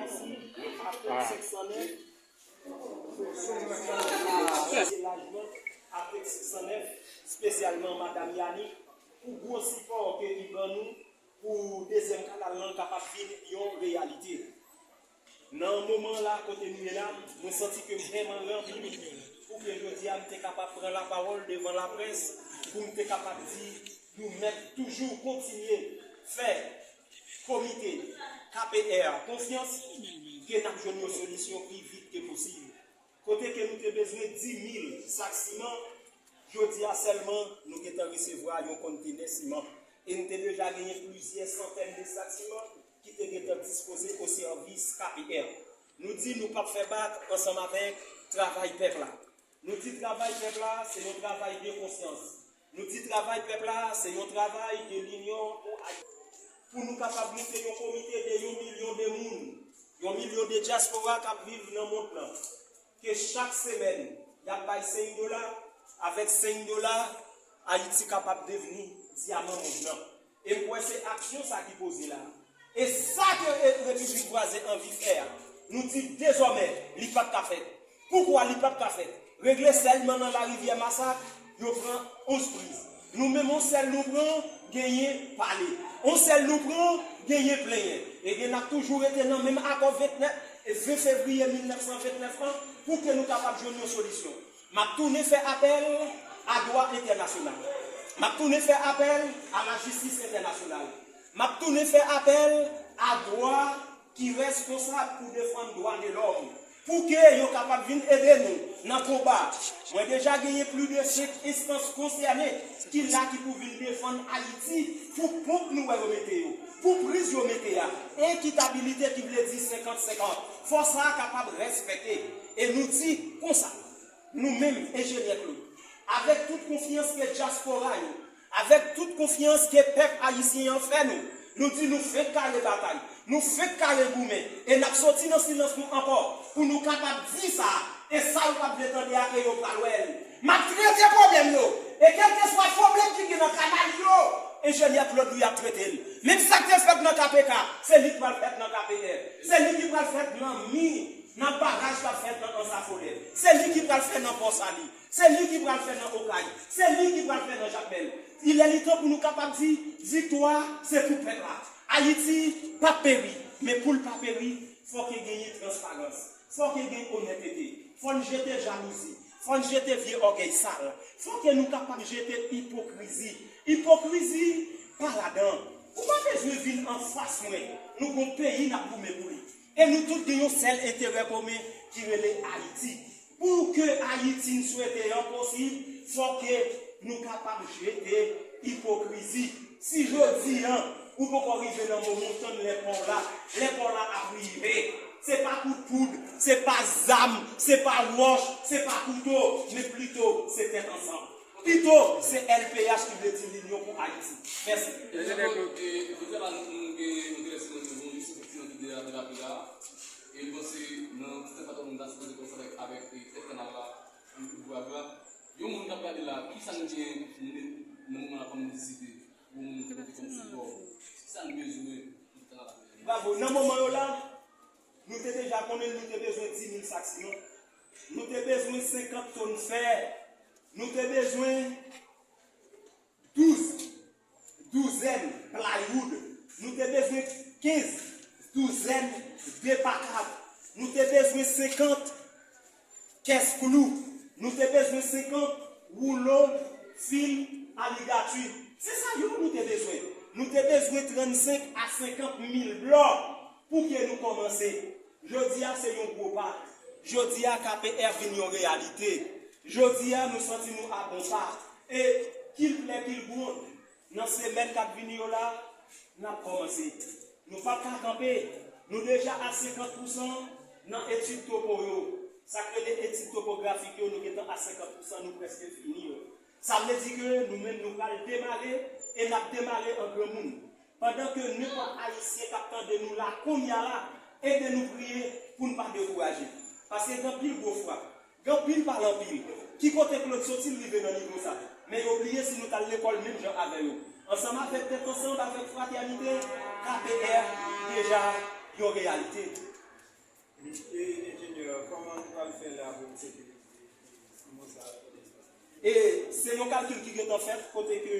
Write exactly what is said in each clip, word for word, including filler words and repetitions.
Atik senk san nèf, sou solisyon lajman, atik senk san nèf, espesyalman Madanm Yani, pou gwo sipò ke li ban nou pou dezyèm kanal lan kapab vin yon reyalite. Nan moman la kote nou ye la, mwen santi ke m vrèman ranpli pou ke jodi a m te kapab pran lapawòl devan laprès, pou m te kapab di nou mèt toujou kontinye fè komite K P R konfyans ke n ap jwenn yon solisyon pi vit ke posib. Kote ke nou te bezwen dis mil sak siman, jodi a sèlman nou gentan resevwa yon kontenè siman. E nou te deja genyen plizyè santèn de sak siman ki te gentan dispoze o sèvis K P R. Nou di nou p ap fè bak ansanm avèk travay pèp la. Nou di travay pèp la se yon travay de konsyans. Nou di travay pèp la se yon travay de linyon pou Ayiti. Pou nou kapab moute yon komite de yon milyon de moun, yon milyon de dyaspora k ap viv nan mond lan, ke chak semèn y ap bay senk dola, avèk senk dola, Ayiti kapab devni dyaman mond lan. E m kwè se aksyon sa ki poze la. E sa ke Repiblik Vwazen anvi fè a, nou di dezòmè li p ap ka fèt. Poukwa li p ap ka fèt? Regle sèlman nan Larivyè Masak, yo pran onz priz. Nou menm, on sèl nou pran, genyen pale. On sèl nou pran, genyen plenyen. Ebyen, n ap toujou rete nan menm akò vennèf, ven fevriye mil nèf san vennèf lan pou ke nou kapab jwenn yon solisyon. M ap tounen fè apèl a dwa entènasyonal. M ap tounen fè apèl a lajistis entènasyonal. M ap tounen fè apèl a dwa ki reskonsab pou defann dwa de lòm, pou ke yo kapab vin ede nou nan konba. Mwen deja genyen plis de senk enstans konsène ki la ki pou vin defann Ayiti pou ponp nou wè yo mete yo, pou priz yo mete a, ekitabilite ki vle di senkant senkant. Fò sa a kapab respekte. E nou di konsa, nou menm, Enjenyè Claude, avèk tout konfyans ke dyaspora yo, avèk tout konfyans ke pèp ayisyen an fè nou, nou di nou fenk kale batay, nou fenk kale goumen, e n ap soti nan silans nou ankò, pou nou kapab di sa, e sa yo pa t vle tande a ke yo pral wè l. M ap trete pwoblèm yo, e kèlkeswa pwoblèm ki gen nan kanal yo, Enjenyè Claude Louis ap trete l. Menm sa k te fèt nan K P K, se li k pral fèt nan K P R. Se li ki pral fèt nan mi, nan baraj k ap fèt nan Ansa Folè. Se li ki pral fè nan Pò Sali. Se li ki pral fè nan Okay. Se li ki pral fè nan Jakmèl. Il est li tan pou nou kapab di, viktwa se pou pèp la. Ayiti p ap peri, men pou l pa peri, fò ke genyen transparans, fò ke gen onètete, fò n jete jalouzi, fò n jete vye ògèy sal, fò ke nou kapab jete ipokrizi. Ipokrizi pa ladan. Ou pa bezwen vin anfas mwen. Nou gon peyi n ap goumen pou li. E nou tout gen yon sèl enterè komen ki rele Ayiti. Pou ke Ayiti n swete an posib, fò ke nou kapab jete ipokrizi. Si jodi an, ou poko rive nan moman w tann lè pa w la, lè pa w la ap rive. Se pa kout poud, se pa zam, se pa wòch, se pa kouto, men plito se tèt ansanm. Pito, se L P H ki vle di Linyon pou Ayiti. Mèsi. Enjenyè Claude, e, jodi a la, nou, nou gen yon direksyon, nou gen yon direksyon ki deja te raple la. E m panse, nan ti tan k ap vini, nou ta sipoze kòmanse avèk, avèk, e, tèt kanal la, pou, pou ouvraj la. Yon moun k ap gade la, ki sa nou gen nan, nan moman la kòm nesesite pou yon moun ki pote kòm sipò? Ki sa nou bezwen pou tèt kanal la? Bravo. Nan moman yo la, nou te deja konnen nou te bezwen dis mil sak siman. Nou te bezwen senkant tòn fè. Nou te bezwen douz douzèn plywood. Nou te bezwen kenz douzèn de pakab. Nou te bezwen senkant kès klou. Nou te bezwen senkant woulo fil aligati. Se sa yo nou te bezwen. Nou te bezwen trannsenk a senkant mil blòk pou ke nou kòmanse. Jodi a se yon gwo pa. Jodi a K P R vin yon reyalite. Jodi a nou santi nou a bon pa. E kilplè kilgwon, nan semèn k ap vini yo la, n ap kòmanse. Nou p ap ka kanpe. Nou deja a senkant pousan nan etid topo yo. Sa k rele etid topografik yo, nou gentan a senkant pousan, nou prèske fini yo. Sa vle di ke nou menm nou pral demare e n ap demare an granmoun. Pandan ke nenpòt Ayisyen k ap tande nou la kounye a la, ede nou priye pou n pa dekouraje. Paske gen anpil gwo fwa, gen anpil pale anpil ki kote Claude soti l rive nan nivo sa. Men yo bliye si nou t al lekòl menm jan avè yo. Ansanm avèk Tèt Ansanm, avèk Fratènite, K P R deja yon reyalite. E enjenyè, kòman nou pral fè la pou n sekirize yon sa? E se yon kalkil ki gentan fèt, kote ke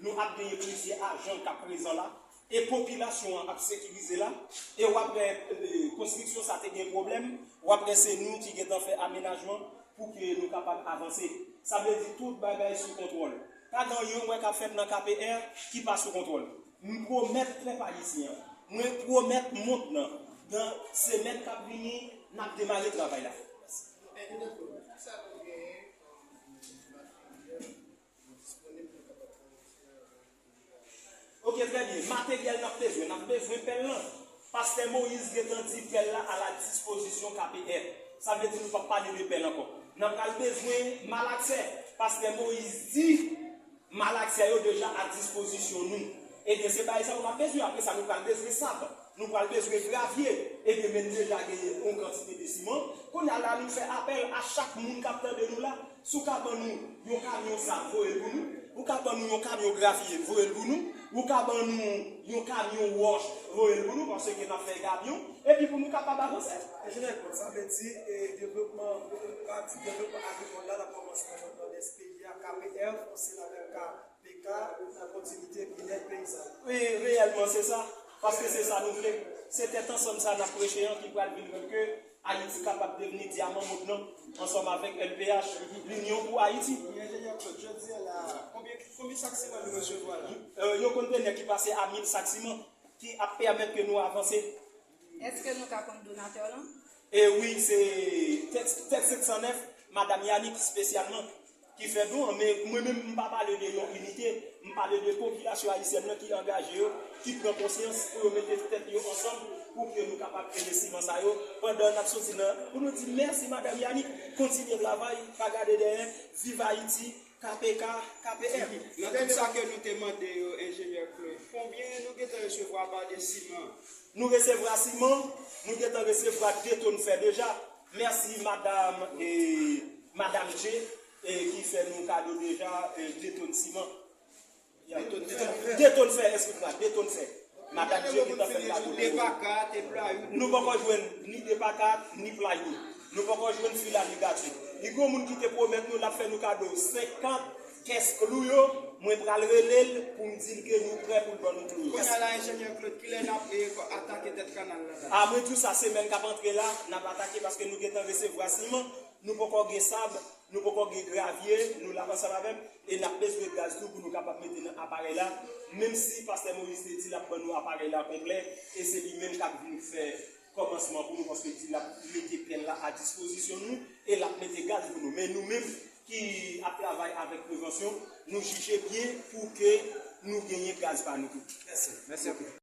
nou ap genyen plizyè ajan k ap prezan la, e popilasyon an ap sekirize la, e w ap wè, e, konstriksyon sa te gen pwoblèm, w ap wè se nou ki gentan fè amenajman pou ke nou kapab avanse. Sa vle di tout bagay sou kontwòl. Pa gen anyen w wè k ap fèt nan K P R ki pa sou kontwòl. M pwomèt pèp ayisyen an, mwen pwomèt mond lan, nan semèn k ap vini, n ap demare travay la. Ok, trè byen. Materyèl n ap bezwen, n ap bezwen pèl lan. Pastè Moïse gentan di pèl la a la dispozisyon K P R. Sa vle di nou p ap pale de pèl ankò. N ap pral bezwen malaksè. Pastè Moïse di malaksè yo deja a dispozisyon nou. Ebyen, se bagay sa yo n ap bezwen. Apre sa, nou pral bezwen sab. Nou pral bezwen gravye. Ebyen, men n deja genyen yon kantite de siman. Kounye a la, nou fè apèl a chak moun k ap tande nou la. Si w ka ban nou yon kamyon sab, voye l pou nou. Ou ka ban nou yon kamyon gravye, voye l pou nou. Ou ka ban nou yon kamyon wòch, voye l pou nou, paske n ap fè gabyon. Epi pou nou kapab avanse. Enjenyè Claude, sa vle di, e, devlopman, pati devlopman agrikòl la, l ap kòmanse nan Nòdès peyi a, K P R, ansanm avèk K P K, nan kontinite byennèt peyizan. Wi, reyèlman, se sa. Paske se sa nou vle. Se tèt ansanm sa n ap preche an ki pral vin fè ke Ayiti kapab devni dyaman mond lan, ansanm avèk L P H, Linyon pou Ayiti. Wi, enjenyè Claude, jodi a la, konbyen, konbyen sak siman nou resevwa la? E, yon kontenè ki pase a mil sak siman, ki ap pèmèt ke nou avanse. Èske nou ka konn donatè lan? E wi, se tèks, tèks senk san nèf, Madanm Yanick espesyalman, ki fè don an, men mwen menm, m pa pale de yon inite, m pale de popilasyon ayisyèn nan ki angaje yo, ki pran konsyans pou yo mete tèt yo ansanm pou ke nou kapab kenbe siman sa yo, pandan n ap soti nan, pou nou di mèsi Madanm Yanick, kontinye travay, pa gade dèyè, viv Ayiti, K P K, K P R. Nan tout sa ke nou te mande yo, enjenyè Claude, konbyen nou gentan resevwa ba de siman? Nou resevwa siman, nou gentan resevwa de tonn fè deja. Mèsi madanm, e, madanm J, e, ki fè nou kado deja, e, de tonn siman. De tonn fè, eskize mwen, de tonn fè. Madanm J gentan fè kado de tonn. Nou poko jwenn ni de pa kat, ni plywood. Nou poko jwenn fil aligatri. Li gon moun ki te pwomèt nou l ap fè nou kado senkant kès klou yo, mwen pral rele l pou m di l ke nou prè pou l ban nou klou yo. Kounye a la, enjenyè Claude, kilè n ap, e, atake tèt kanal la? A, mwen di w sa, semèn k ap antre la, n ap atake paske nou gentan resevwa siman, nou poko gen sab, nou poko gen gravye, nou la ansanm avè m, e n ap bezwen gaz tou pou nou kapab mete nan aparèy la, menm si pastè Moïse te di l ap ban nou aparèy la konplè, e se li menm k ap vin fè kòmansman pou nou, paske li di l ap mete pèl la a dispozisyon nou e l ap mete gaz pou nou. Men nou menm ki ap travay avèk prevansyon, nou jije byen pou ke nou genyen gaz pa nou tou. Mèsi. Mèsi anpil.